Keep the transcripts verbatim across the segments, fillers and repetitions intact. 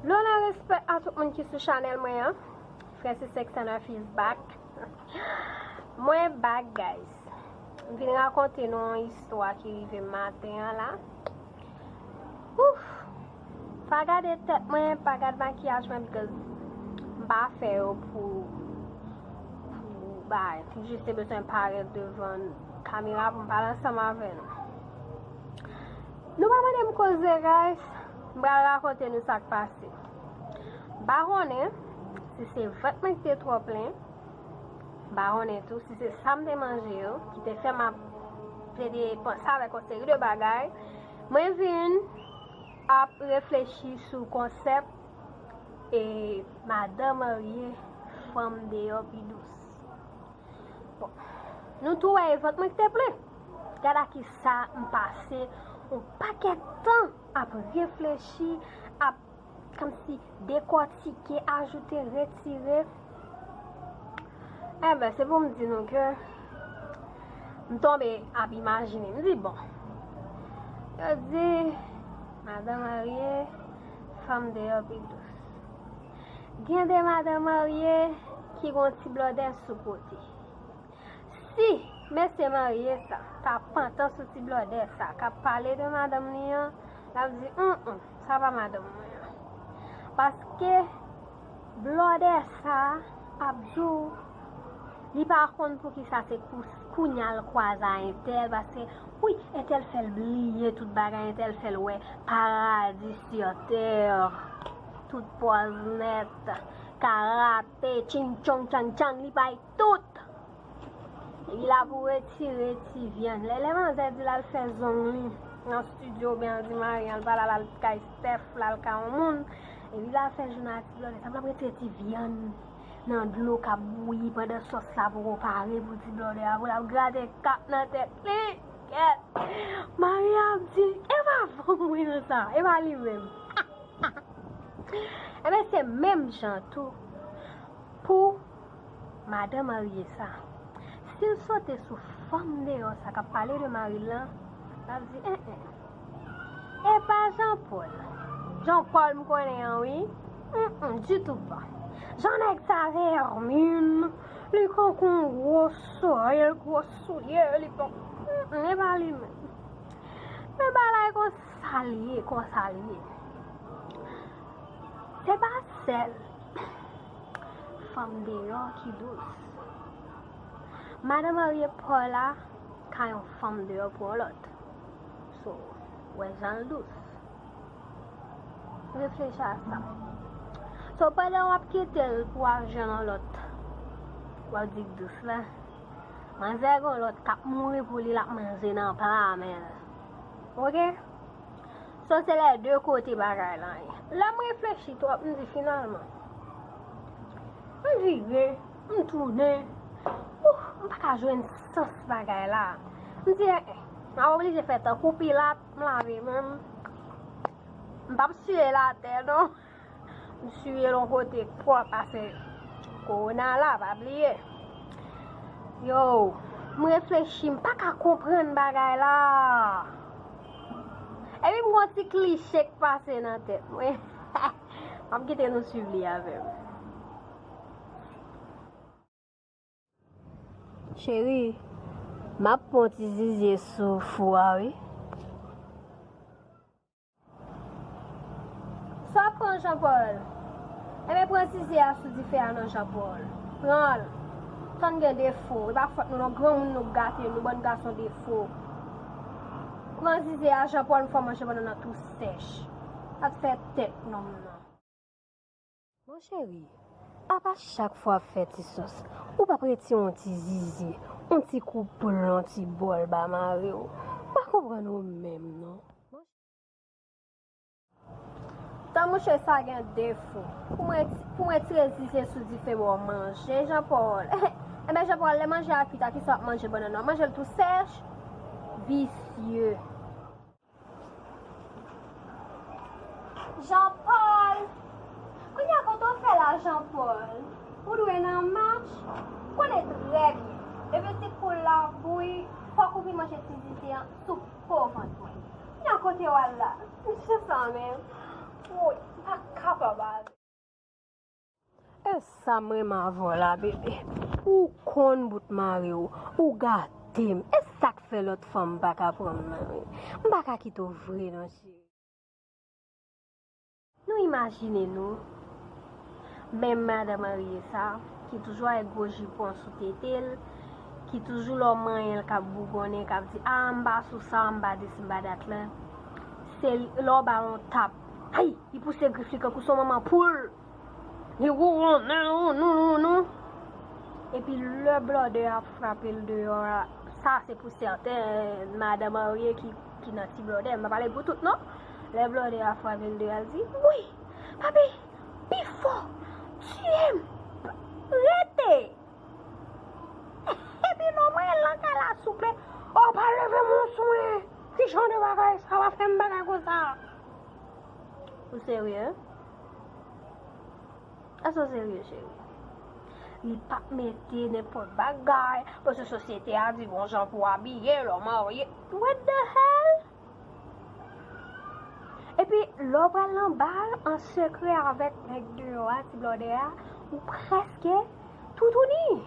Lona, respè a tout moun ki sou chanèl mwen an. Francis X N F is back. Mwen back, guys. M vin rakonte nou yon istwa ki rive maten an la. Ouf! Pa gade tèt mwen, pa gade makiyaj mwen, because m pa fè yo pou, pou bay. M jis te bezwen parèt devan kamera pou m pale ansanm avè nou. Nou pa mande m koze, guys. M pral rakonte nou sa k pase. M pa konnen si se vant mwen ki te twò plen. M pa konnen tou si se sa m te manje yo ki te fè m ap plede panse avèk yon seri de bagay. Mwen vin ap reflechi sou konsèp e madan marye, fanm deyò pi dous. Bon, nou tou wè e vant mwen ki te plen. Gad a kisa m pase yon pakèt tan ap reflechi, ap kòmsi dekòtike, ajoute, retire. Enben, se pou m di nou ke m tonbe ap imajine. M di, bon, yo di, madan marye, fanm deyò pi dous. Gen de madan marye ki gon ti blòdè sou kote. Si mesye marye sa ta pantan sou ti blòdè sa k ap pale de madanm li an, l ap di, "Hum, hum, sa pa madanm mwen an." Paske blòdè sa ap di w li pa konn poukisa se kou-, kounya l kwaze a entèl, paske, wi, entèl fè l bliye tout bagay, entèl fè l wè paradi sur tè, tout pòz nèt, karate, ching chong chang chang, li bay tout. Epi l ap retire ti vyann. Lè, lè manzè di l al fè zong li nan estidyo, oubyen l di mari an l pa la, l al kay Steph, l al kay yon moun, epi l al fè jou nan ti blòdè sa, l ap retire ti vyann nan dlo k ap bouyi pandan sòs la poko pare pou ti blòdè a, pou l ap grate kat nan tèt li. Kèt! Mari a ap di, "E pa fanm mwen nan sa, e pa li menm." Ebyen, se menm jan tou pou madan marye sa. Si l sote sou fanm deyò sa k ap pale de mari l lan, l ap di, "En, en, e pa Jean Paul. Jean Paul m konnen an, wi. Mm, mm, ditou pa. Jan nèg sa vèmin, li konn gon gwo souri, gwo soulye, li konn, mm, mm, e pa li menm." Men bagay konsa l ye, konsa l ye. Se pa sèl fanm deyò ki dous. Madan marye pa w la ka yon fanm deyò pou yon lòt. So, wè jan l dous. Reflechi a sa. So, pandan w ap kite l pou w al jwenn yon lòt, w ap di k dous la. Manzè gon lòt k ap mouri pou li, l ap manje nan pla men l. Oke? So, se lè de kote bagay lan ye. Lè m reflechi twòp, m di finalman, m vire, m tounen. Ouh, m pa ka jwenn sans bagay la. M di, en, en, m ap oblije fè tankou Pilat, m lave men m. M p ap siye l atè non. M siye l yon kote k pwòp, paske kowona la, pa bliye. Yo, m reflechi, m pa ka konprann bagay la. Epi m gon ti kliche k pase nan tèt mwen. M ap kite nou swiv li avè m. Cheri, m ap pran ti zizye sou fou a, wi. Sa w ap pran, Jean Paul? Enben, pran zizye a sou dife a non, Jean Paul. Pran l. Tann gen defo. E pa fòt nou non, granmoun nou gate nou, bann gason defo. Pran zizye a, Jean Paul, m fè w manje bannann nan tou sèch. Pa t fè tèt nonm nan. Mon cheri, apa chak fwa w ap fè ti sòs, ou p ap retire yon ti zizye, yon ti koup plon, ti bòl ba mari w? M pa konprann ou menm non. Tan mouche sa gen defo. Pou mwen, pou mwen tire zizye sou dife ba w manje, Jean Paul. Enben, Jean Paul, lè manje a kwit a, kisa w ap manje bannann nan? W ap manje l tou sèch? Visye. Jean Paul! Kounye a, kote w fè la, Jean Paul? Ou dwe nan match? Ou konnen trè byen, depi ti poul la ap bouyi, fòk ou vin manje ti zizye an sou po vant mwen. Kounye a, kote w al la? Mesye sa menm. Woy, m pa ka Kòb ale. E sa m renmen avè w la, bebe. Ou konn bout mari w, ou gate m. E sa k fè lòt fanm pa ka pran m nan, wi. M pa ka kite w vre non, cheri. Nou imajine nou, menm madan marye sa, ki toujou avèk gwo jipon sou tete l, ki toujou lè w manyen l k ap bougonnen, k ap di, "A, m pa sou sa, m pa di si, m pa dat la." Se lè w ba l yon tap, ay, li pouse grif li kankou se yon manman poul. Li wouwounou, wounou, wounou. Epi lè blòdè a frape l deyò a, sa se pou sèten madan marye ki, ki nan ti blòdè. M pa pale pou tout non. Lè blòdè a frape l deyò a, l di, "Wi, papi, pi fò, tiye m, rete." Epi non mwen lan kay la souple. "O, pa leve moun sou mwen. Ki jan de bagay sa? Pa fè m bagay konsa." Ou serye? Èske w serye, cheri? Li p ap mete nenpòt bagay, paske sosyete a di gon jan pou w abiye lè w marye. What the hell? Epi, lè w pral nan bal an sekrè avèk nèg deyò a, ti blòdè a, ou prèske toutouni.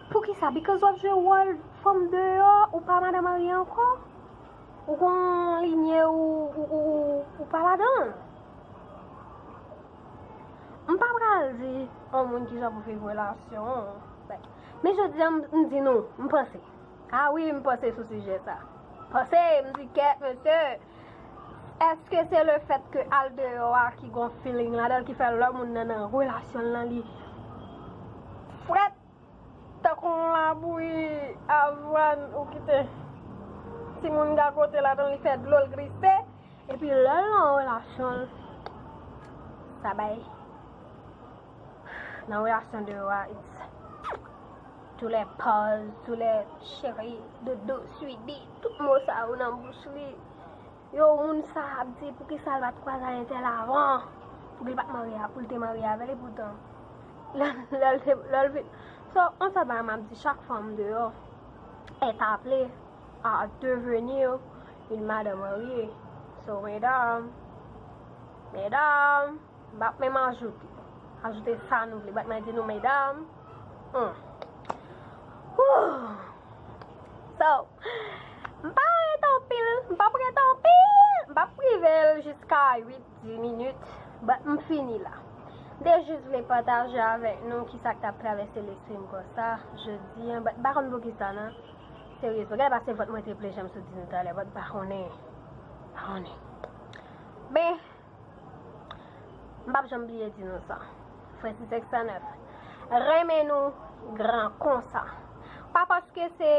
Poukisa? Because w ap jwe wòl fanm deyò, ou pa madan marye ankò? Ou gon linye ou, ou, ou, ou, ou pa ladan l? M pa pral di yon moun kijan pou viv relasyon an. Men jodi a, m, m di nou, m panse. A wi, m panse sou sijè sa. Panse, m di kèt, mesye. Èske se le fèt ke al deyò a ki gon feeling ladan l ki fè lè moun nan nan relasyon l lan li frèt? Tankou yon labouyi avwàn ou kite timoun gagote ladan li fè dlo l glise. Epi lè l nan yon relasyon l, sa bay. Nan relasyon deyò a, it's tous les pause, tous les chéri, doudou, sweetie, tout mo sa yo nan bouch li. Yo, moun sa ap di, "Poukisa l pa t kwaze ak entèl avan? Pouki l pa t marye a, pou l te marye avè l?" Epoutan, lè, lè l te, lè l vin. So, on sèl bagay m ap di, chak fanm deyò est appelée à devenir une madame mariée. So, medam, medam, m p ap menm ajoute. Ajoute sa nou vle. Bat mwen di nou, medam. Hmm. Whew. So, m pa ret anpil, m p ap ret anpil, m p ap rive l jiska uit, dis minit, but m fini la. M te jis vle pataje avèk nou kisa k t ap travèse lespri m konsa jodi a, but m pa konn poukisa non. Serye, gade pase vant mwen te plen jan m sot di nou talè, but m pa konnen. Pa konnen. Men, M p ap janm bliye di nou sa. Frè sis sèk san nèf, renmen nou gran konsa. Pa paske se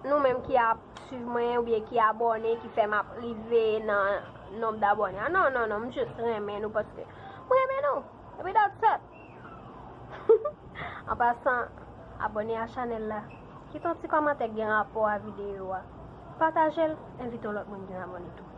nou menm ki ap swiv mwen oubyen ki abòne ki fè m ap rive nan nonb dabòne a. Non, non, non, m jis renmen nou paske m renmen nou. Epi that's it. An pasan, abòne a chanèl la. Kite yon ti kòmantè ki gen rapò a videyo a. Pataje l, envite yon lòt moun vin abòne tou.